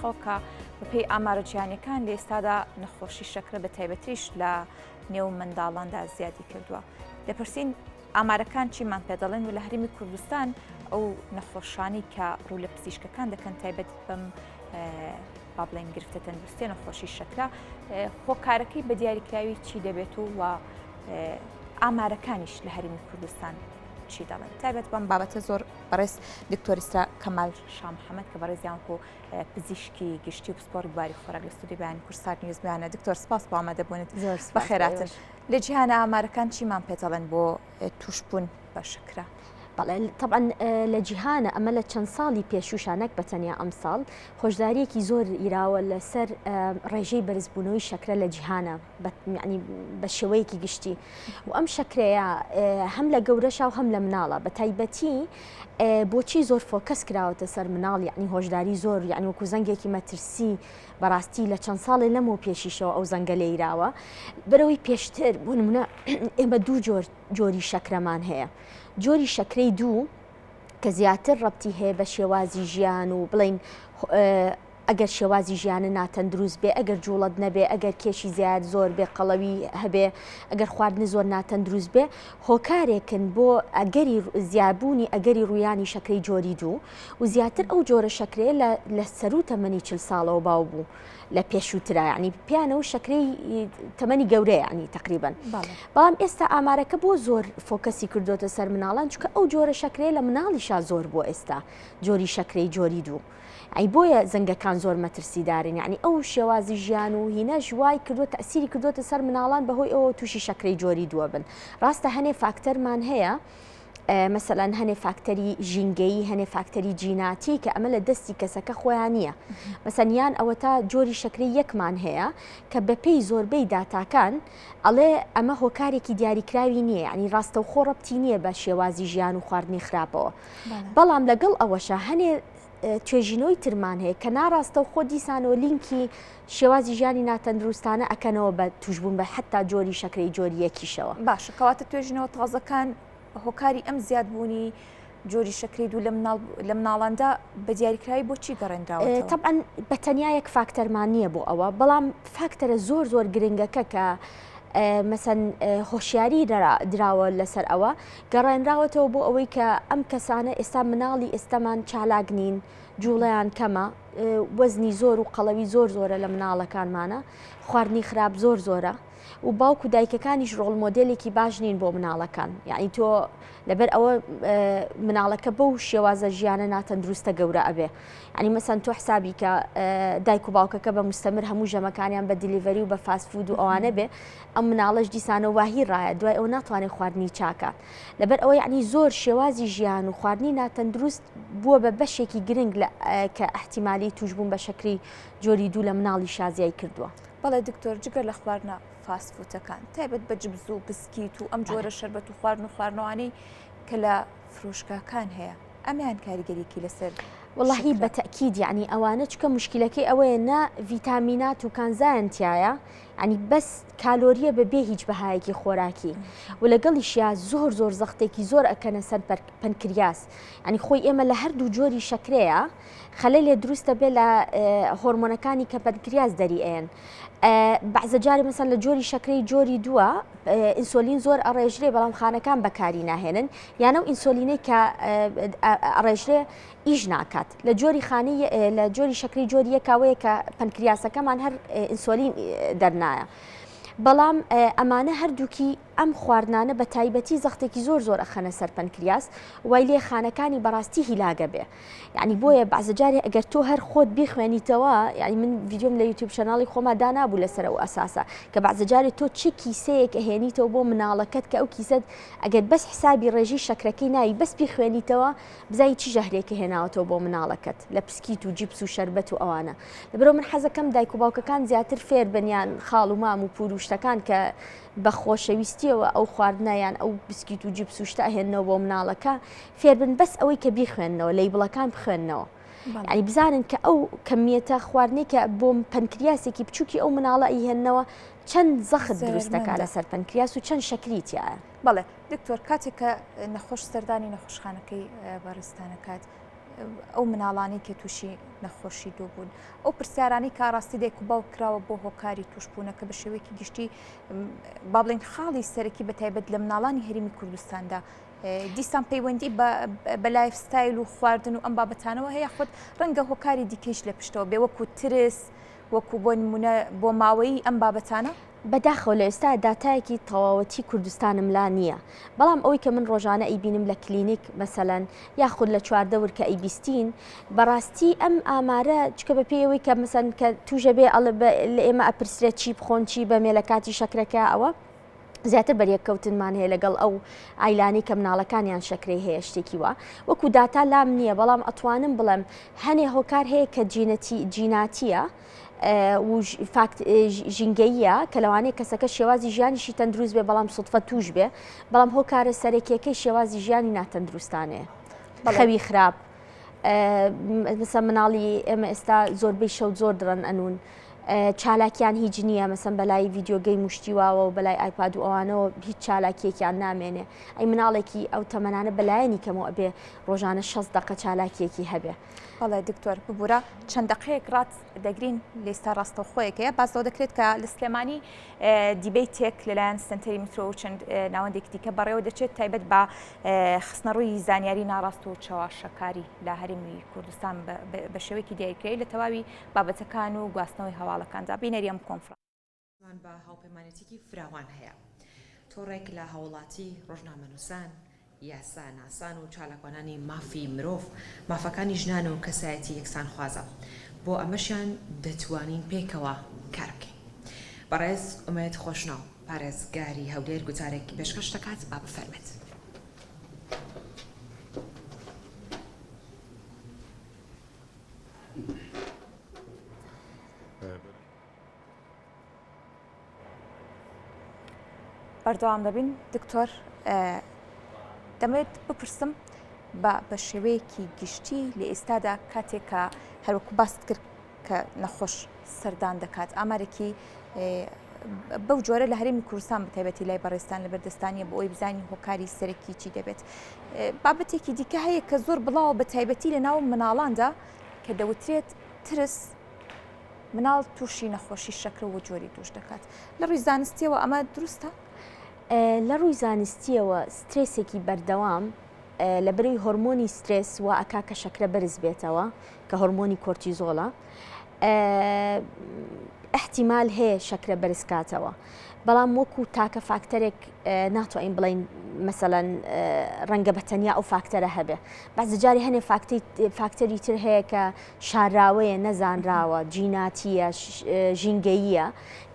بەداخەوە کە بەپێی ئامارە جیهانیەکان لە ئێستادا نەخۆشی شەکرە بە تایبەتیش لە نێو منداڵاندا زیادی کردووە. دەپرسین ئامارەکان چیمان پێ دەڵێن و لە هەرێمی کوردستان ئەو نەخۆشانی کە ڕوو لە پزیشکەکان دەکەن تایبەت بەم با بڵێن گرفتە تەندروستیە نەخۆشی شەکرە هۆکارەکەی بە دیاریکراوی چی دەبێت و و ئامارەکانیش لە هەرێمی کوردستان چی دەڵێن تایبەت بەم بابەتە زۆر بەڕێز دکتۆر ئیسرا کەمال شا محەممەد کە بەڕێزیان و پزیشکی گشتی و پسپۆڕی بواری خۆراک لە ستودیۆی بەیانی کوردستان نیوز میوانە دکتۆر سپاس بۆ ئامادەبوونت زۆر سپاس بەخێراتن لە جیهانە ئامارەکان چیمان پێ دەڵێن بۆ تووشبوون بە شەکرە؟ بەڵێ تەبعەن لە جیهانە ئەمە لە چەند ساڵی پێشووشا نەک بە تەنیا ئەمساڵ هۆشدارییەکی زۆر یراوە لەسەر ڕێژەی بەرزبوونەوەی شەکرە لە جیهانە یعنی بە شێوەیەکی گشتی و ئەم شەکرەیە هەم لە گەورەشا و هەم لە مناڵە بە تایبەتی بۆچی زۆر focus کراوەتە سەر مناڵ یعنی هۆشداری زۆر یعنی وەکو زەنگێکی مەترسی بەڕاستی لە چەند ساڵێ لەمەوە پێشیشەوە ئەو زەنگە لێیراوە بەرەوەی پێشتر بۆ نمونە ئێمە دوو جۆر جۆری شەکرەمان هەیە جۆری شەکرەی دوو کە زیاتر ڕەبتی هەیە بە شێوازی ژیان و بڵین ئەگەر شێوازی ژیانە ناتەندروست بێ ئەگەر جوڵەت نەبێ ئەگەر کێشی زیاد زۆر بێ قەڵەوی هەبێ ئەگەر خواردنی زۆر ناتەندروست بێ هۆکارێکن بۆ ئەگەری زیابوونی ئەگەری ڕوویانی شەکرەی جۆری دوو و زیاتر ئەو جۆرە شەکرەیە لە لە سەروو تەمەنی چل ساڵەوە باو بوو لە پێشووترا یعنی پیانە و شەکرەی تەمەنی گەورەیە ینی تقریبن بەڵام ئێستا ئامارەکە بۆ زۆر focus ی کردوتە سەر مناڵان چونکە ئەو جۆرە شەکرەیە لە مناڵیشا زۆر بۆ ئێستا جۆری شەکرەی جۆری دوو. ئەی بۆیە زەنگەکان زۆر مەترسیدارن یعنی ئەو شێوازی ژیان و هینەش وای کردو تەسیری کردوتە سەر مناڵان بەهۆی ئەوە تووشی شەکرەی جۆری دووە بن ڕاستە هەنێ فاکتەرمان هەیە مەسەلەن هەنێ فاکتەری ژینگەیی هەنێ فاکتەری جیناتی کە ئەمە لە دەستی کەسەکە خۆیان نییە مەسەن یان ئەوەتا جۆری شەکری یەکمان هەیە کە بەپێی زۆربەی داتاکان ئەڵێ ئەمە هۆکارێکی دیاریکراوی نییە ینی ڕاستەوخۆ ڕەبتی نییە بە شێوازی ژیان و خواردنی خراپەوە بەڵام لەگەڵ ئەوەشە هەنێ توێژینەوەی ترمان هەیە کە ناڕاستەوخۆ دیسانەوە لینکی شێوازی ژیانی ناتەندروستانە ئەکەنەوە بە توشبوون بە حتا جۆری شەکرەی جۆری یەکیشەوە. باشە کەواتە توێژینەوە تازەکان هۆکاری ئەم زیادبوونی جۆری شەکرەی دوو لە مناڵاندا بە دیاریکراوی بۆ چی گەڕێنراوەتەوە؟ تەبعەن بە تەنیا یەک فاکتەرمان نییە بۆ ئەوە، بەڵام فاکتەرە زۆر زۆر گرنگەکە کە مەسەن هۆشیاری دراوە لەسەر ئەوە گەڕێنراوەتەوە بۆ ئەوەی کە ئەم کەسانە ئێستا مناڵی ئێستامان چالاک نین، جوڵەیان کەمە، وەزنی زۆر و قەڵەوی زۆر زۆرە لە مناڵەکانمانە، خواردنی خراپ زۆر زۆرە و باوک و دایکەکانیش ڕۆڵ مۆدێلێکی باش نین بۆ مناڵەکان یعنی تۆ لەبەر ئەوە مناڵەکە بەو شێوازە ژیانە ناتەندروستە گەورە ئەبێ ینی مەسەن تۆ حسابی کە دایک و باوکەکە بە مستەمر هەموو ژەمەکانیان بە delivery و بە fast food و ئەوانە بێ ئەم مناڵەش دیسانە واهی ڕایە دوای ئەو ناتوانێت خواردنی چاکە لەبەر ئەوە یعنی زۆر شێوازی ژیان و خواردنی ناتەندروست بووە بە بەشێکی گرنگ لە کە احتیمالی توشبوون بە شەکری جۆری دوو لە مناڵی شازیای کردووە. بەڵێ دکتۆر جگە لە خواردنە fast food ەکان تایبەت بە جبز و بسکیت و ئەم جۆرە شەربەت و خواردن و خواردنەوانەی کە لە فرۆشگاکان هەیە ئەمیان کاریگەریکی لەسەر وەڵاهی بە تەئکید یەعنی ئەوانە چکە موشکیلەکەی ئەوەیە نە ڤیتامینات و کانزایان تیایە یەعنی بەس کالۆریە بە بێ هیچ بەهایەکی خۆراکی و لەگەڵیشیا زۆر زۆر زەختێکی زۆر ئەکەنە سەر پەنکریاس یەعنی خۆی ئێمە لە هەردوو جۆری شەکرەیە خەلەلێ دروستە بێ لە هۆرمۆنەکانی کە پەنکریاس دەری ئەیەن بەعزە جارێ مەسەن لە جۆری شەکرەی جۆری دووە ئینسۆلین زۆر ئەڕێژرێ بەڵام خانەکان بەکاری ناهێنن یانە و ئینسۆلینەی کە ئەڕێژرێ ئیش ناکات لە جۆری خانی لە جۆری شەکری جۆری یەکاوەیە کە پەنکریاسەکەمان هەر ئینسۆلین دەرنایە بەڵام ئەمانە هەردووکی ئەم خواردنانە بە تایبەتی زەختێکی زۆر زۆر ئەخەنە سەر پەنکریاس وای لێ خانەکانی بەڕاستی هیلاگە بێ یعنی بۆیە بەعزە جارێ ئەگەر تۆ هەر خۆت بیخوێنیتەوە یعنی من ڤیدیۆم لە یوتیوب channel ی خۆما دانابوو لەسەر ئەو ئەساسە کە بەعزە جارێ تۆ چ کیسەیەک ئەهێنیتەوە بۆ مناڵەکەت کە ئەو کیسەت ئەگەر بەس حسابی ڕێژەی شەکرەکەی ناوی بەس بیخوێنیتەوە بزانی چ ژەهرێکە هێناوەتەوە بۆ مناڵەکەت لە پسکیت و جیپس و شەربەت و ئەوانە لەبەرەوە من حەزەکەم دایک و باوکەکان زیاتر فێر بن یان خاڵ و مام و پور و شتەکان کە بە خۆشەویستیەوە ئەو خواردنە یان ئەو بسکیت و جیپس و شتە ئەهێننەوە بۆ مناڵەکە فێربن بەس ئەوەی کە بیخوێننەوە label ەکان بخوێننەوە یعنی بزانن کە ئەو کەمیەتە خواردنەی کە بۆ پەنکریاسێکی بچووکی ئەو مناڵە ئەیهێننەوە چەند زەخت دروست دەکات لەسەر پەنکریاس و چەند شەکری تیایە. بەڵێ دکتۆر کاتێک کە نەخۆش سەردانی نەخۆشخانەکەی بەڕێزتان ئەکات. ئەو مناڵانەی کە تووشی نەخۆشی دوو بوون ئەو پرسیارانەی کە ڕاستی دایک و باوک کراوە بۆ هۆکاری توشبوونەکە بە شێوەیەکی گشتی با بڵێین خاڵی سەرەکی بە تایبەت لە مناڵانی هەرێمی کوردستاندا دیسان پەیوەندی بە life style و خواردن و ئەم بابەتانەوە هەیە خۆت ڕەنگە هۆکاری دیکەیش لە پشتەوە بێ وەکو ترس وەکو بۆ نمونە بۆ ماوەیی ئەم بابەتانە؟ بەداخەوە لە ئێستا داتایەکی تەواوەتی کوردستانم لا نییە بەڵام ئەوەی کە من ڕۆژانە ئەیبینم لە کلینیک مەسەلەن یاخود لە چواردەور کە ئەیبیستین بەڕاستی ئەم ئامارە چکە بە پێی ئەوەی کە مەسەن کە توژە بێ ئەڵێ لە ئێمە ئەپرسرێت چی بخۆن چی بەمێ لە کاتی شەکرەکە ئەوە زیاتر بەریەککەوتنمان هەیە لەگەڵ ئەو ئایلانی کە مناڵەکانیان شەکرەی هەیە شتێکی وا وەکو داتا لام نییە بەڵام ئەتوانم بڵێم هەنێ هۆکار هەیە کە جینەتی جیناتیە و فاکت ژینگەییە کە لەوانەیە کەسەکە شێوازی ژیانیشی تەندروست بێ بەڵام سوتفە توش بێ بەڵام هۆکارە سەرەکیەکەی شێوازی ژیانی ناتەندروستانەیە خەوی خراپ مەسە مناڵی ئێمە ئێستا زۆربەی شەو زۆر درەن ئەنون چالاکیان هیچ نییە مەسەن بەلای video game و شتی واوە و بەلای iPad و ئەوانەوە هیچ چالاکیەکیان نامێنێ ئەی مناڵێکی ئەو تەمەنانە بەلایەنی کەمەوە ئەبێ ڕۆژانە 6 دقە چالاکیەکی هەبێ. بەڵێ دکتۆر ببورە چەند دەقەیەک ڕات دەگرین لێستا ڕاستەوخۆیەک هەیە باس لەوە دەکرێت کە لە سلێمانی debate ێک لەلایەن سنتەری میترۆ و چەند ناوەندێکی دیکە بەڕێوە دەچێت تایبەت بە خستنەڕووی زانیاری ناڕاست و چەواشەکاری لە هەرێمی کوردستان بە شێوەیەکی دیاریکراوی لە تەواوی بابەتەکان و گواستنەوەی هەواڵەکاندا بینەری ئەم کۆنفرانسە. مان بە هاوپەیمانێتیکی فراوان هەیە. تۆڕێک لە هاوڵاتی، ڕۆژنامەنووسان، یاسا ناسان و چالاکوانانی مافی مرۆڤ، مافەکانی ژنان و کەسایەتی یەکسانخوازە. بۆ ئەمەشیان دەتوانین پێکەوە کار بکەین. بەڕێز ئومێد خۆشناو، پارێزگاری هەولێر گوتارێک پێشکەش دەکات، با بفەرمێت. بەردەوام دەبین دکتۆر دەمەوێت بپرسم بە بە شێوەیەکی گشتی لە ئێستادا کاتێک کە هەروەکو باست کرد کە نەخۆش سەردان دەکات ئامارێکی بەو جۆرە لە هەرێمی کوردستان بەتایبەتی لای بەڕێزتان لە بەردەستانیە بۆ ئەوی بزانین هۆکاری سەرەکی چی دەبێت بابەتێکی دیکە هەیە کە زۆر بڵاوە بە تایبەتی لە ناو مناڵاندا کە دەوترێت ترس مناڵ تووشی نەخۆشی شەکرە و جۆری دووش دەکات لە ڕووی زانستیەوە ئەمە دروستە؟ لە ڕووی زانستیەوە سترێسێکی بەردەوام لەبەرەوەی هۆرمۆنی سترێس وا ئەکا کە شەکرە بەرز بێتەوە کە هۆرمۆنی کۆرتیزۆڵە احتیمال هەیە شەکرە بەرز کاتەوە بەڵام وەکو تاکە فاکتەرێک ناتوانین بڵین مەسەەن ڕەنگە بە تەنیا ئەو فاکتەرە هەبێ بەزە جاری هەنێ فاکتەری تر هەیە کە شارراوەیە نەزانراوە جیناتیە ژینگەییە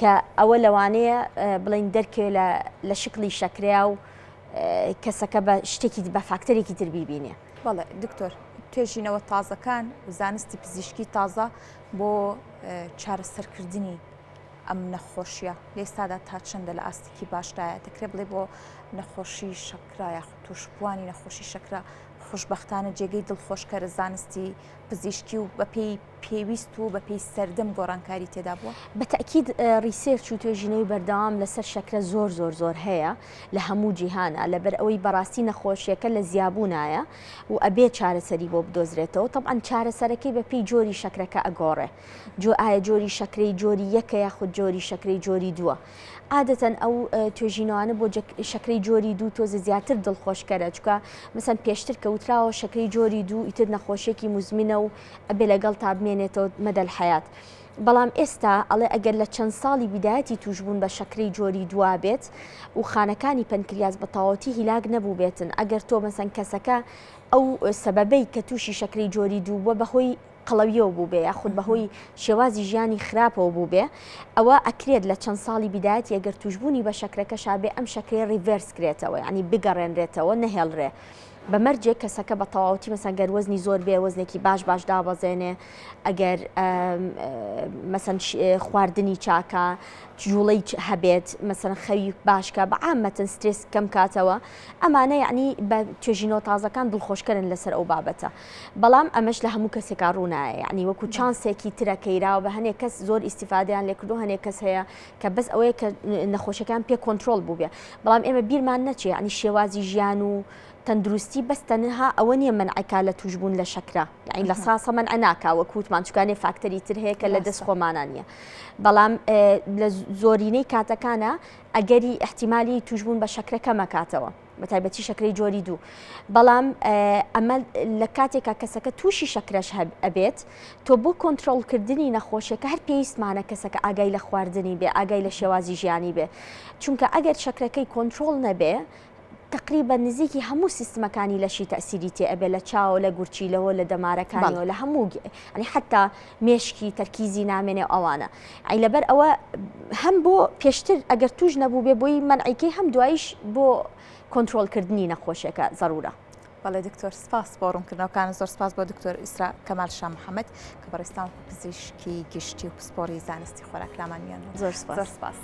کە ئەوە لەوانەیە بڵین دەرکەوێت لە شکلی شەکرەیە و کەسەکە بە شتێکی بە فاکتەرێکی تر بیبینێ. بەڵێ دکتۆر، توێژینەوە تازەکان و زانستی پزیشکی تازە بۆ چارەسەرکردنی ئەم نەخۆشیە لە ئێستادا تا چەندە لە ئاستێکی باشدایە؟ دەکرێت بڵێ بۆ نەخۆشی شەکرە یاخود تووشبووانی نەخۆشی شەکرە خۆشبەختانە جێگەی دڵخۆشکەرە زانستی پزیشکی و بەپێی پێویست و بەپێی سەردەم گۆڕانکاری تێدا بووە؟ بە تەئکید research و توێژینەوەی بەردەوام لەسەر شەکرە زۆر زۆر زۆر هەیە لە هەموو جیهانا لەبەر ئەوەی بەڕاستی نەخۆشیەکە لە زیابوونایە و ئەبێ چارەسەری بۆ بدۆزرێتەوە تەبعەن چارەسەرەکەی بە پێی جۆری شەکرەکە ئەگۆڕێ جۆ ئایا جۆری شەکرەی جۆری یەکە یاخود جۆری شەکرەی جۆری دووە عادەتەن ئەو توێژینەوانە بۆ شەکرەی جۆری دوو تۆزە زیاتر دڵخۆشکەرە چکە مەسەن پێشتر کە وتراوە شەکرەی جۆری دوو ئیتر نەخۆشیەکی موزمنە و ئەبێ لەگەڵ تا بمێنێتەوە مەدەل حەیات بەڵام ئێستا ئەڵێ ئەگەر لە چەند ساڵی بیدایەتی توشبوون بە شەکرەی جۆری دوا بێت و خانەکانی پەنکریاس بە تەواوەتی هیلاک نەبووبێتن ئەگەر تۆ مەسەن کەسەکە ئەو سەبەبەی کە تووشی شەکرەی جۆری دوو بووە بەهۆی قەڵەویەوە بووبێ یاخود بەهۆی شێوازی ژیانی خراپەوە بووبێ ئەوە ئەکرێت لە چەند ساڵی بیدایەتی ئەگەر توشبوونی بە شەکرەکەشا بێ ئەم شەکرەیە reverse کرێتەوە یانی بگەڕێنرێتەوە نەهێڵرێ بە مەرجێک کەسەکە بە تەواوەتی مەسەن گەر وەزنی زۆر بێ وەزنێکی باش باش دابەزێنێ ئەگەر مەسەن خواردنی چاکە جوڵەی هەبێت مەسەن خەوی باشکە بە عامەتەن سترێس کەم کاتەوە ئەمانە یعنی بە توێژینەوە تازەکان دڵخۆشکەرن لەسەر ئەو بابەتە بەڵام ئەمەش لە هەموو کەسێکا ڕوونایە یعنی وەکو chance ێکی ترە کەیراوە بە هەنێک کەس زۆر ئیسیفادەیان لێکردو هەنێک کەس هەیە کە بەس ئەوەیە کە نەخۆشەکان پێ کۆنترۆڵ بووبێ بەڵام ئێمە بیرمان نەچێ یعنی شێوازی ژیان و. تەندروستی بەس تەنها ئەوە نییە مەنعەکا لە توشبوون لە شەکرە یعنی لە ساسە مەنع ناکا وەک وتمان چکانێ فاکتەری تر هەیە کە لە دەست خۆمانە نییە بەڵام لە زۆرینەی کاتەکانە ئەگەری احتیممالی توشبوون بە شەکرە کەمەکاتەوە بە تایبەتی شەکرەی جۆری دوو بەڵام ئەمە لە کاتێکا کەسەکە تووشی شەکرەش ئەبێت تۆ بۆ کۆنتترۆلکردنی نەخۆشیەکە هەر پێویستمانە کەسەکە ئاگای لە خواردنی بێ ئاگای لە شێوازی ژیانی بێ چونکە ئەگەر شەکرەکەی کۆنتترۆل نەبێ تەقریبەن نزیکی هەموو سیستمەکانی لەشی تەئسیری تێ ئەبێ لە چاوە لە گورچیلەوە لە دەمارەکانیەوە لە هەموو ئەنی حتا مێشکی تەرکیزی نامێنێ و ئەوانە ئەی لەبەر ئەوە هەم بۆ پێشتر ئەگەر توش نەبوو بێ بۆی مەنعیکەی هەم دوایش بۆ کۆنترۆلکردنی نەخۆشیەکە زەرورە. بەڵێ دکتۆر سپاس بۆ ڕوونکردنەوەکان زۆر سپاس بۆ دکتۆر ئیسرا کەمال شا محەممەد کە بەڕێزتان وەکو پزیشکی گشتی و پسپۆڕی زانستی خۆراک لامان میان زۆر سپاس. زۆر سپاس.